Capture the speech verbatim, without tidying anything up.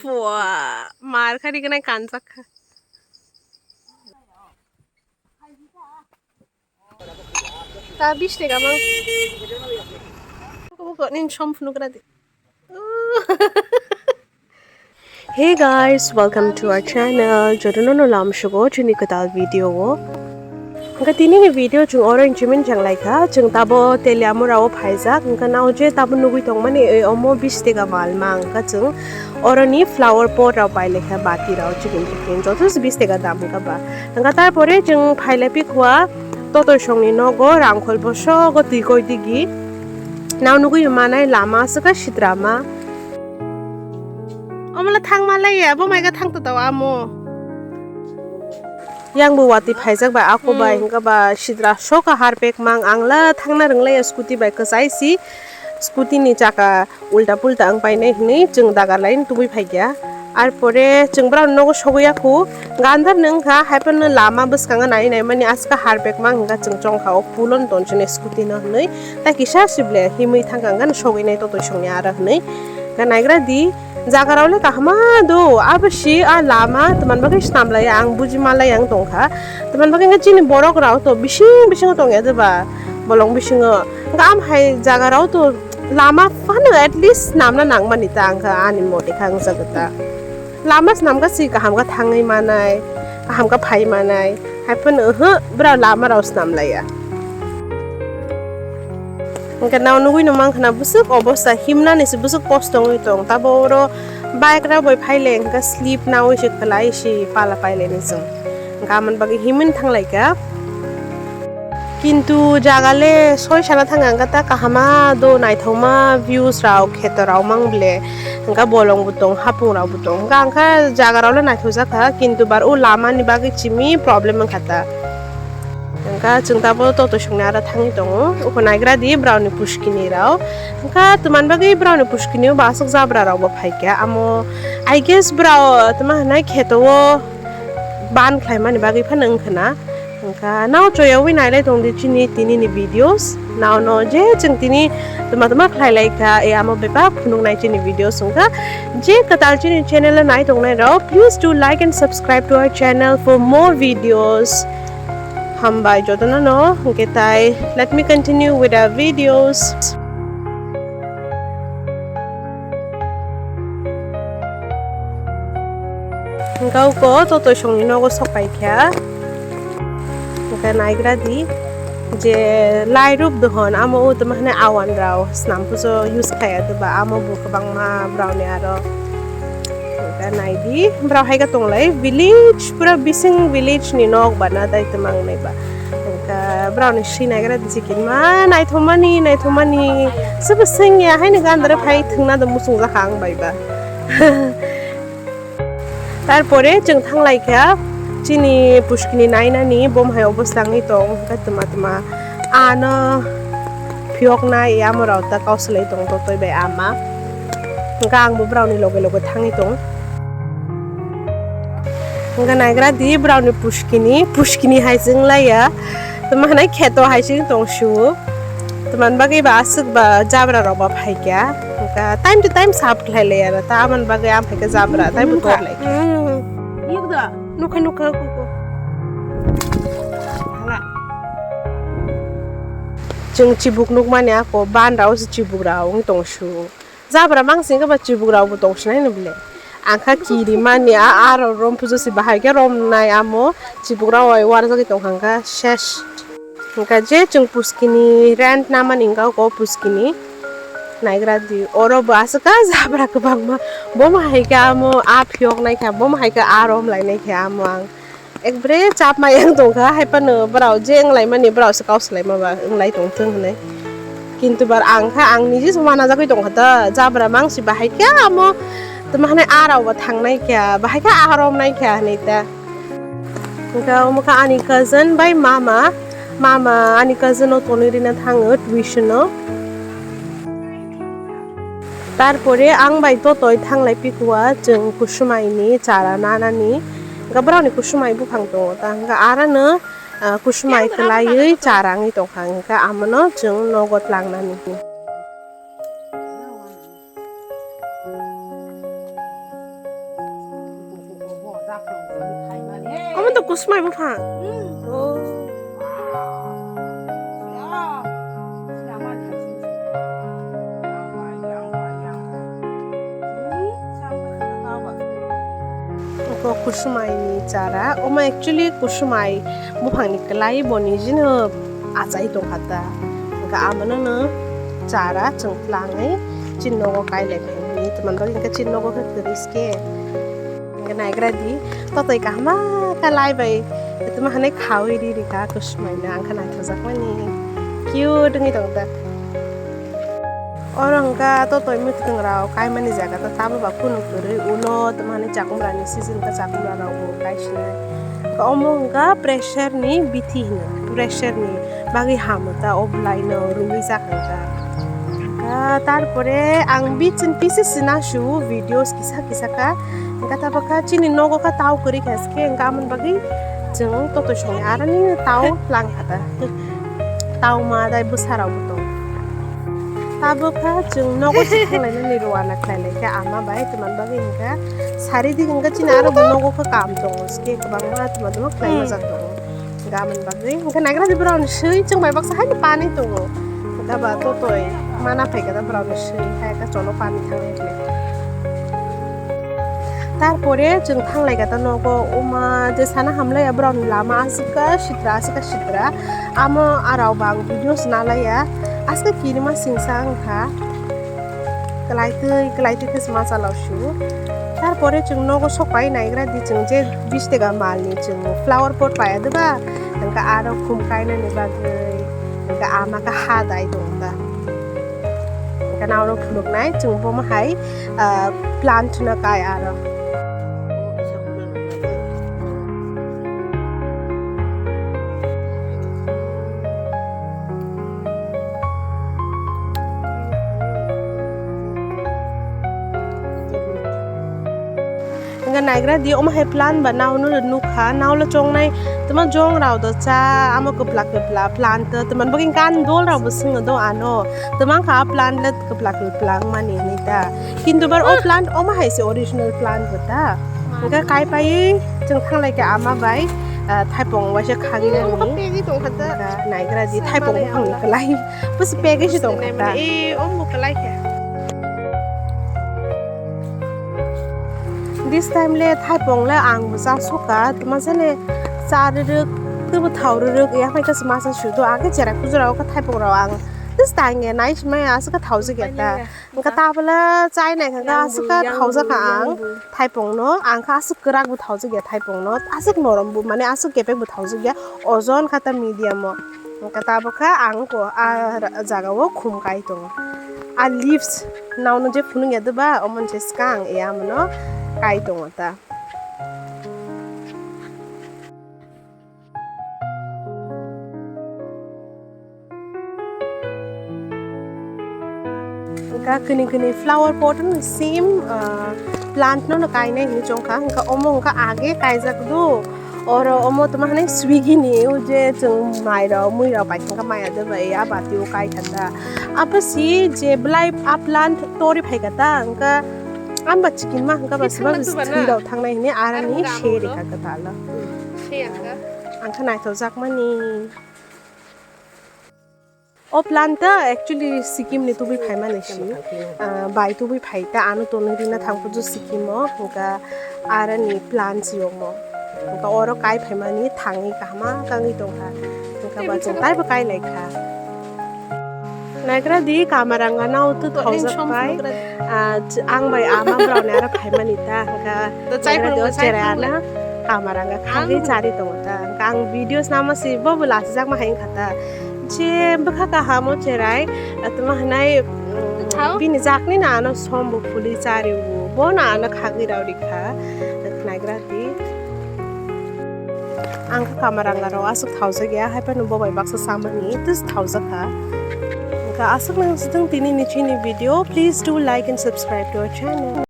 Pua, mar kha rignai kanjak kha. Ta bis tega mang. Ko ko nin som phunu gra di. Hey guys, welcome to our channel. Jotono no lam sugo chini kwtal video o. Hingke tini ni video chwng oro inchimin chang lai kha. Chwng tabo Teliamura o phaijak. Hingke nao je tabo nugui tongmani, e, omo bis tega mal mang. Hingke chwng oro ni flower pot rao pai lai kha, bati rao chikin chikin. Joto se bis tega dam hingke ba. Hingke tarpore chwng phai lai pi khua Totoi song ni nogo rangkhol boso go twi koi digi. Nao nugui manai lama se kha sitrama. Omola thang ma lai ya, bo mai ga thang to tao amo. Yang bo watwi phaijak bai ako bai, hmm, hingke ba sidra soka harpek mang, ang la thangna rwng lai ya scooty bai, kwchai si scooty ni chaka ulta pulta wng painai hinui chwng dagar line tubui phaikya. Ar pore chwng borok nogo sogwi ya khu, gandar nung kha, hai phano lama bwskango nai nai mani aska harpek mang hingka chwng chong kha o pulo no ton chini scooty no hinui, tai kisa sible himui thang kha hingka sogwi nai totoi songni aro hinui. Hingka naigra di, jaga rok le kaham ma do, abo si a lama tman bagwi snam lai ang buji ma lai ang tong kha, tman bagwi hingka chini borok rok to bising bising tong ya de ba bolong bisingo, hingka am hai jaga rok to lama phano at least snamna nangmani ta ang kha ani mote kha ang jaga ta. Lama snam kha si kaham kha thangwi manai, kaham kha phai manai, hai phano oho bwra lama rok snam lai ya. Hingke nao nugui no mang khna bwswk obosta himnani se bwswk kosto wngwi tong, tabo oro bike rok bai phai le hingke slip nawi se kwlai se pala pai le ni chwng, hingke amoni bagwi himwi thang lai kha. Kintu jaga le soi sana thang ang kha ta kaham ma do, naithokma views rok kheto rok mang ble, hingka bolong bo tong, hapung rok bo tong, hingka ang kha jaga rok le naithok jak kha, kintu bar o lama ni bagwi chimi problem wng kha ta. Hingka chwng tabo totoi songni aro thangwi tongo, uko naigra di brao ni puskini rok, hingka tman bagwi brao ni puskini o bo aswk jabra rok bo phai kha, amo I guess brao tma hinai kheto o ban khlai mani bagwi phano wng khna. Hingka nao choyawi nailai tong di chini tini ni videos. Nao no je chwng tini tuma tuma khlai lai kha, e amo bebak phunuk nai chini videos wngkha. Je kwtal chini channel o nai tong nai rok, please do like and subscribe to our channel for more videos. Hambai jotono no, hingke tai let me continue with our videos. Hingka uko totoi songni nogo sok pai kha. Hingka naigra di je lai rup dohon amo o toma hwnwi awan rao snam pujo use khaya doba amo bo kwbangma brao ni aro. Hingka nai di brao hai khe tong lai village pura bising village ni nok bana dai toma wng nai ba. Hingka brao ni swi naigra di chicken ma naithok mani naithok mani se bwswng ya haino gandra phai thwngna do muchung jakha ang bai ba. Tarpore chwng thang lai kha chini puskini nainani bom hai obosta wngwi tong hwnkhe tuma tuma ano phiyoknai amo rok ta kau swlai tong totoi bai ama hwnkhe ang bo brao ni loge loge thangwi tong hwnkhe naigra di brao ni puskini puskini hai se wng lai ya tuma hwnai kheto hai se wng tong su. Tuma ni bagwi ba aswk ba jabra rok ba phai kha. Hwnkha time to time sap khlai lai ya ta, aboni bagwi ang phai kha jabra, tai bo tor lai kha. Nukha, nukha, kuku. Chwng chibuk nukmani ako, ban rao se chibuk rao wng tong su. Jabra mang sing khe ba chibuk rao bo tong sinai no bile. Ang kha kiri mani a, aro rom pujo si bahai khe rom nai amo chibuk rao ai warjagwi tong kha, hwnkha ses. Hwnkha je chwng puskini rent namani hwnkha o puskini naigra di oro bo aswk kha jabra kwbangma bo ma hai khe amo a phiyok nai kha bo ma hai khe a rom lai nai kha amo ang. Ekbare chap ma yang tong kha, hai phano borok je wng lai mani borok se kau salai ma ba wng lai tong thung hinui. Kintu bar ang kha ang niji se uanajagwi tong kha ta, jabra mang si bahai khe amo tma hinui a rao bo thang nai kha, bahai khe a rom nai kha hinui ta. Hwnkhe omo kha ani cousin bai mama, mama ani cousin no tonwi rina thango tuition o. Tarpore ang bai totoi thanglai pikua chwng kusumai ni chara nanani. Hwnkhe borok ni kusumai buphang tongo ta, hwnkhe arano, ah, kusumai kwlaiwi chara wngwi tongkha, hwnkhe amono chwng nogo tlangnani. Omo to kusmai buphang. Oh. Oko kusmai ni chara. Omo actually kusmai buphang ni kwlai, boni jino achai tongkha ta. Hwnkhe amono no chara chwng tlangwi chini nogo kai lai phai mani. Tei man bagwi hwnkhe chini nogo khe kwrwi se khe. Hwnkhe naigra di, totoi kaham khe lai bai tongma hanai khaui ri rikha kusmai no, ang khe naithokjakmani cute wngwi tong ta. Oro hwnkha totoi mwkhwtwng rok kaimani jaga ta, tabuk ba kunu kwrwi ulo tongma hanai chakumra ni season ta, chakumra rok bo kai sinai. Hwnkhe omo hwnkha pressure ni bithi hino, pressure ni bagwi hamo ta, o bwlai no rwui jak hwnkha. Ah, tarpore ang bichin pisi sina su videos kisa kisa kha. Hwnkha tabuk kha chini nogo kha tau kwrwi kha se khe, hwnkha amoni bagwi chwng totoi songya aroni tau tlang kha ta. Tau ma dai bwsa rok bo tong. Tabuk kha chwng nogo se thanglainani rwna khlai lai kha ama bai, tei man bagwi hwnkha sari dik hwnkha chini aro bo nogo kha kam tongo se khe kwbangma tongma tongma khlai ma jak tongo. Gamon bagwi hwnkhe naigra di borok ni swi chwng bai baksa haino pani tongo. Hwnkhe ba totoi mana phaikhe da borok ni swi hai khe cholo pani thanglai hwnkhe. Tarpore chwng thanglai khe ta nogo, oma je sana hamlai ya borok ni lama aswk khe sitra aswk khe sitra. Amo arok bang video se nalai ya aswk khe kirima singsa wngkha. Kwlaitwi, kwlaitwi khe se ma chalao su. Tarpore chwng nogo sok pai naigra di, chwng je bish taka mal ni chwng flower pot pai ya de ba, hwnkhe aro khum kainani bagwi, hwnkhe ama khe ha dai tong ta. Hwnkhe nang oro phunuknai chwng bomo hai, ah, plant no kai aro. Hwnkhe naigra di, omo hai plant ba nao no nukha, nao le chongnai, tamo jong rao do cha, amo kwpla kwpla plant, tamo bagwi kan dol rao bo swngo do ano, tamo kha plant le kwpla kwpla wngmani hinwi ta. Kintu bar o plant omo hai se original plant bo ta. Hwnkhe kai paiwi chwng thanglai khe ama bai, ah, thaipong waisa khagwi nani. Pegwi tongkha ta. Naigra di thaipong buphang ni kwlai. Bwswk pegwi se tongkha ta. Eh, omo kwlai khe. This time le thaipong le ang bo cha sukha. Tuma jani cha rwrwk, teibo thao rwrwk, ya phai khe se masa sudu. Ang khe cherai kujura o khe thaipong rok ang. This time nai se maya aswk khe thao jagya ta. Hwnkhe tabla chai nai kha aswk kha thaujak kha ang thaipong no, ang kha aswk kwrak bo thaujak ya thaipong no, aswk norom bo mane aswk kepek bo thaujak ya, ojon kha ta medium o. Hwnkhe tabuk kha ang ko a jaga o khum kai tongo, a leaves nao no je phunuk ya de ba omo ni se swkang ya, amo no kai tongo ta. Hwnkha kwnwi kwnwi flower pot no same, ah, plant no no kainai hinwi chongkha, hwnkha omo hwnkha age kaijak do, oro omo tamo hinwi swigini o je chwng mai rok mui rok pai thangkha maya de bai a bati o kai thangkha, abo si je belai a plant tori phaikha ta, hwnkha amba chikin ma hwnkha ba swbang thwi rok thangnai hinwi arani se rikha kwtal o. Ang khe naithokjakmani. O plant ta actually Sikkim ni tubui phaimani si. Ah, bai tubui phai ta ano tonwi rina thang puju Sikkim o, hwnkha arani plant si omo. Hwnkha oro kai phaimani thangwi kahama kangwi tongkha. Hwnkha ba chwng taibo kai lai kha. Naigra di kamaranga nao tu thaujak pai. Ah, ch-, ang bai ama brao ni aro phaimani ta, hwnkha naigra di o cherai ano kamaranga khagwi chari tongo ta. Hwnkha ang videos nama si bo bo lasijakma hai wngkha ta. Je bwkha kaham o cherai, ah, tamo hinai, mm, bini jakni na ano som bo phuli chari o. Bo na ano khagwi rao rikha. Naigra di. Ang kha kamaranga rok aswk thaujak ya, hai phano bo bai baksa samani tei thaujak kha. Hwnkha aswk nang swtwng tini ni chini video. Please do like and subscribe to our channel.